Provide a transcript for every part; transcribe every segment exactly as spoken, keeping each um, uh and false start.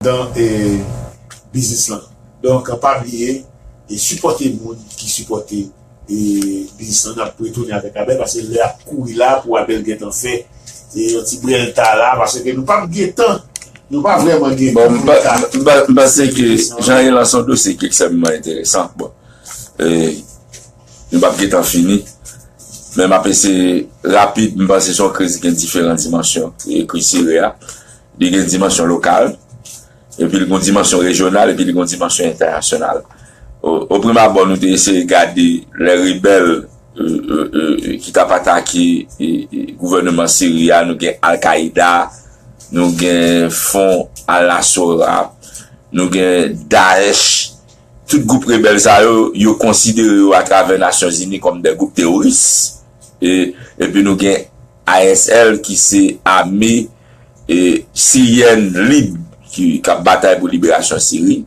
anndan e, biznis lan. Donk, pa bliye e sipòte moun ki sipòte e, biznis lan. N ap retounen avèk Abel, paske lè ap kouri la pou Abel gentan fè e, yon ti brèlta la, paske nou p ap gen tan, nou pa vrèman gen tan pou nou ka. Bon, m panse ke jan e lan se yon dosye ki ekstrèmman enteresan. Bon, e, nou p ap gen tan fini, men m ap eseye rapid. M panse se yon kriz ki gen diferan dimansyon. E kriz Siri a, li gen dimansyon lokal, epi li gen dimansyon rejyonal, epi li gen dimansyon entènasyonal. O, o prim abò, nou te eseye gade lè rebèl e, e, e, ki t ap atake e, e, gouvènman Siri a, nou gen Al-Qaeda, nou gen Front Al-Nusra, nou gen Daesh. Tout gwoup rebèl sa yo, yo konsidere yo atravè Nasyonzini kòm de gwoup teworis. E, epi nou gen I S L ki se ame e, siriyèn lib ki, k ap batay pou liberasyon Siri.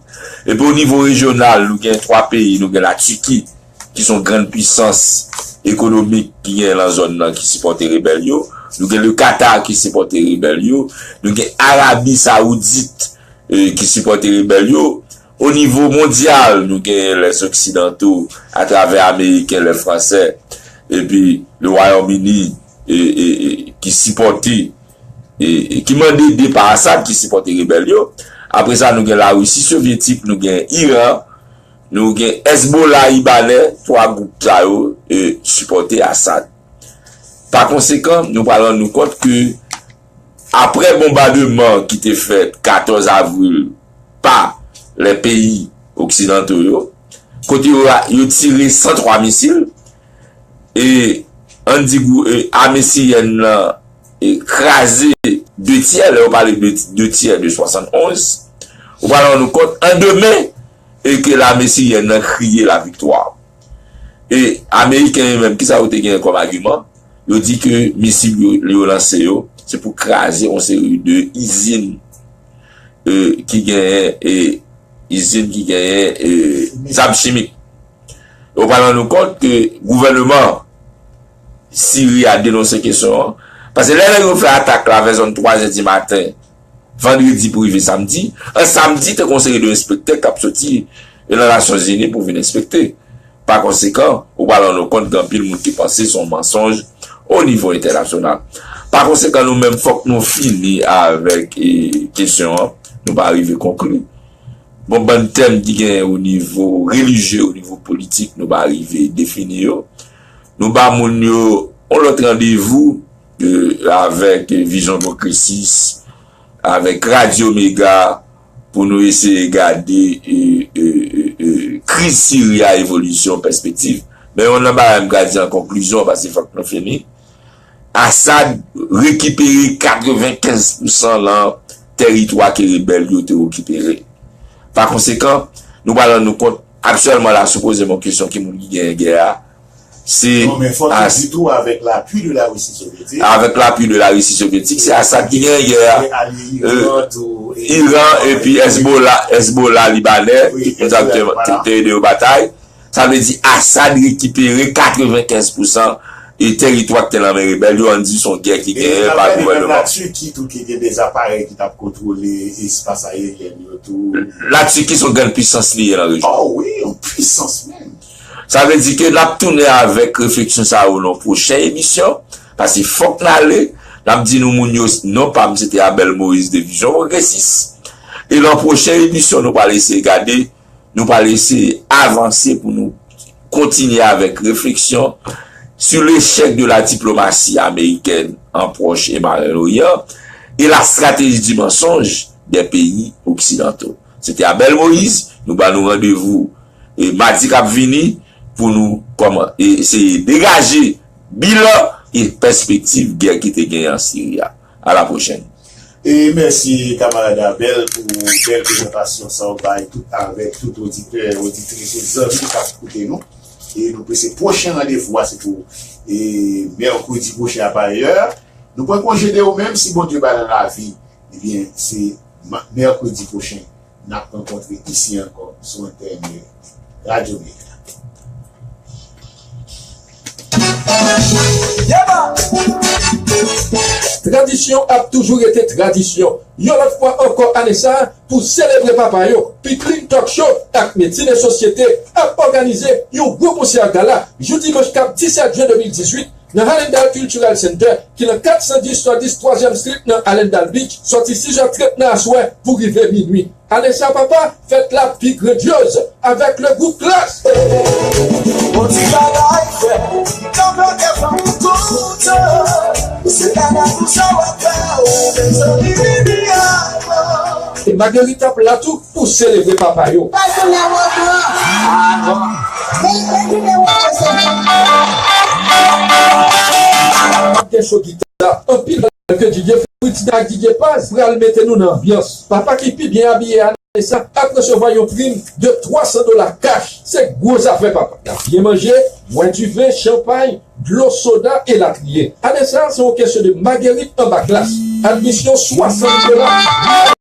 Epi o nivo rejyonal, nou gen twa peyi, nou gen Latiki, ki se yon grann pwisans ekonomik ki gen lan zòn nan, ki sipòte rebèl yo. Nou gen le Qatar ki sipòte rebèl yo. Nou gen Arabi Sawoudit e, ki sipòte rebèl yo. O nivo mondyal, nou gen lèzoksidanto atravè Ameriken, lè Fransè, epi le Wayòm Ini e, e, e, ki sipòte, e, e, ki mande depa Assad, ki sipòte rebèl yo. Apre sa, nou gen Larisi Sovyetik, nou gen Iran, nou gen Hezbollah Libanè, twa gwoup sa yo e, sipòte Assad. Pa konsekan, nou pral rann nou kont ke aprè bonbademan ki te fèt katòz avril pa lè peyi oksidanto yo, kote yo, yo tire san twa misil, e ann di gou-, e ame siriyèn nan e kraze de tyè, lè yo pale de de tyè de swasannonz, ou pral rann nou kont an demen e ke lame siriyèn nan kriye laviktwa. E Ameriken yo menm, kisa yo te genyen kòm agiman? Yo di ke misil yo, yo lanse yo, se pou kraze yon seri de izin e, ki genyen e, izin ki genyen e, zam chimik. Yo pral rann nou kont ke gouvènman Siri a denonse kesyon an. Paske lè nèg yo fè atak la vè zòn twa zè di maten, vandredi pou rive samdi, an samdi, te gen yon seri de enspektè k ap soti nan Nasyonzini pou vin enspekte. Pa konsekan, ou pral rann ou kont gen anpil moun ki panse se yon mansonj o nivo entènasyonal. Pa konsekan, nou menm, fòk nou fini avèk e, kesyon an. Nou pa rive konkli. Bon, bann tèm ki genyen o nivo relijye, o nivo politik, nou pa rive defini yo. Nou ba moun yo yon lòt randevou e, avèk e, Vizyon Pwogresis, avèk Radyo Mega, pou nou eseye gade e, e, e, e, kriz Siri a, evolisyon, pèspektiv. Men youn nan bagay m ka di an konklizyon, paske fòk nou fini. Assad rekipere katrevenkenz pousan lan tèritwa ke rebèl yo te okipere. Pa konsekan, nou pral rann nou kont, aktyèlman la, sipozeman, kesyon ki moun ki genyen gè a, se Non, men fò nou di tou, avèk lapui de la Russie soviétique, avèk lapui de la Risi Sovyetik, se Assad ki genyen gè a. E alye Iran tou, e Iran, epi Hezbollah, Hezbollah libanè, wi, egzakteman, ki te ede yo batay. Sa vle di Assad rekipere katrevenkenz pousan e tèritwa ki te nan men rebèl yo, ann di se yon gè ki genyen pa gouvènman. Latiki tou ki gen de aparèy ki t ap kontwole espas ayeryen yo tou. Latiki se yon grann pwisans li ye nan rejyon. Oh wi, yon pwisans menm. Sa vle di ke n ap tounen avèk refleksyon sa yo nan pwochen emisyon, paske fòk n ale, n ap di nou moun yo, non pa m se te Abel Moïse de Vizyon Pwogresis. E nan pwochen emisyon, nou pral eseye gade, nou pral eseye avanse pou nou kontinye avèk refleksyon sur l'échec de la diplomatie américaine en Proche et Moyen-Orient et la stratégie du mensonge des pays occidentaux. Se te Abel Moïse, nou ba nou randevou e madi k ap vini pou nou kòman, e eseye degaje bilan e pèspektiv gè ki te genyen an Siri a. A la pwochèn. E mèsi kamarad Abel pou bèl prezantasyon sa w bay tout, avèk tout oditè, oditris, tout zanmi k ap koute nou. E nou prese pwochen randevou a, se pou e mèkredi pwochen a pa ayè. Nou pran konje de ou menm, si Bondye ba nou lavi, ebyen, se ma-, mèkredi pwochen n ap rankontre isi ankò sou antèn Radyo Mega. Yeba! Tradisyon ap toujou rete tradisyon. Yon lòt fwa ankò ane sa a, pou selebre papa yo, Pitlin Talk Show ak Medsin e Sosyete ap òganize yon gwo konsè gala jou dimanch k ap disèt jen de mil dizuit nan Hallandale Cultural Center ki nan kat san dis swa dis twazyèm Street nan Hallandale Beach, sòti sis è trant nan aswè pou rive minui. Ane sa papa, fèt la pi grandyoz avèk le gwoup Klass. Yon ti bagay fè, kanpe kè fanm kontan. Se bagay pou sa w ap fè, o, mezanmi, vini avan. E Marguerite ap la tou pou selebre papa yo. Pa tounen wòt non. Ah non. Vin, vin tounen wòt, mesye. Ap gen cho gita, anpil ke D J Fritz ak D J Paz pral mete nou nan anbyans. Papa ki pi byen abiye ane sa ap resevwa yon prim de twa san dola kach. Se gwo zafè, papa. N ap byen manje, bwè diven, chanpay, dlo, soda, elatriye. Ane sa, se yon kesyon de Marguerite anba Klass. Admisyon swasant dola.